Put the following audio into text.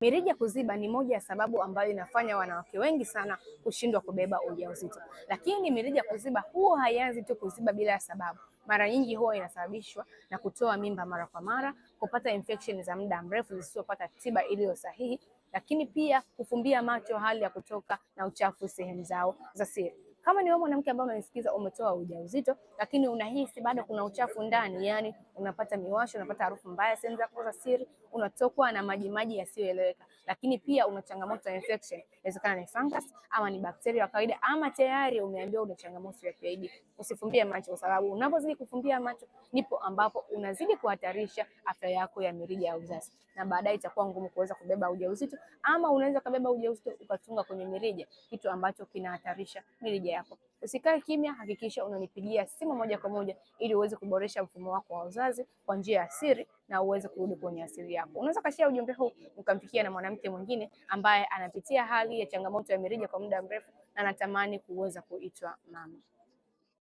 Mirija kuziba ni moja ya sababu ambayo inafanya wanawake wengi sana kushindwa kubeba ujauzito. Lakini mirija kuziba huwa haianzi tu kuziba bila ya sababu. Mara nyingi huwa inasababishwa na kutoa mimba mara kwa mara, kupata infection za muda mrefu zisizopata tiba iliyo sahihi, lakini pia kufumbia macho hali ya kutoka na uchafu sehemu zao za siri. Kama ni wewe mwanamke ambaye unanisikiza umetoa ujauzito lakini unahisi bado kuna uchafu ndani, yani unapata miwasho, unapata harufu mbaya sehemu zako za siri, unatokwa na maji maji yasiyoeleweka, lakini pia una changamoto ya infection, inawezekana ni fungus ama ni bakteria wa kawaida, ama tayari umeambiwa una changamoto ya PID. Usifumbie macho, kwa sababu unapozidi kufumbia macho ndipo ambapo unazidi kuhatarisha afya yako ya mirija ya uzazi, na baadaye itakuwa ngumu kuweza kubeba ujauzito, ama unaweza kubeba ujauzito ukatunga kwenye mirija, kitu ambacho kinahatarisha mirija yako. Usikae kimya, hakikisha unanipigia simu moja kwa moja ili uweze kuboresha mfumo wako wa uzazi kwa njia ya siri na uweze kurudi kwenye asili yako. Unaweza kashare ujumbe huu ukamfikia na mwanamke mwingine ambaye anapitia hali ya changamoto ya mirija kwa muda mrefu na anatamani kuweza kuitwa mama.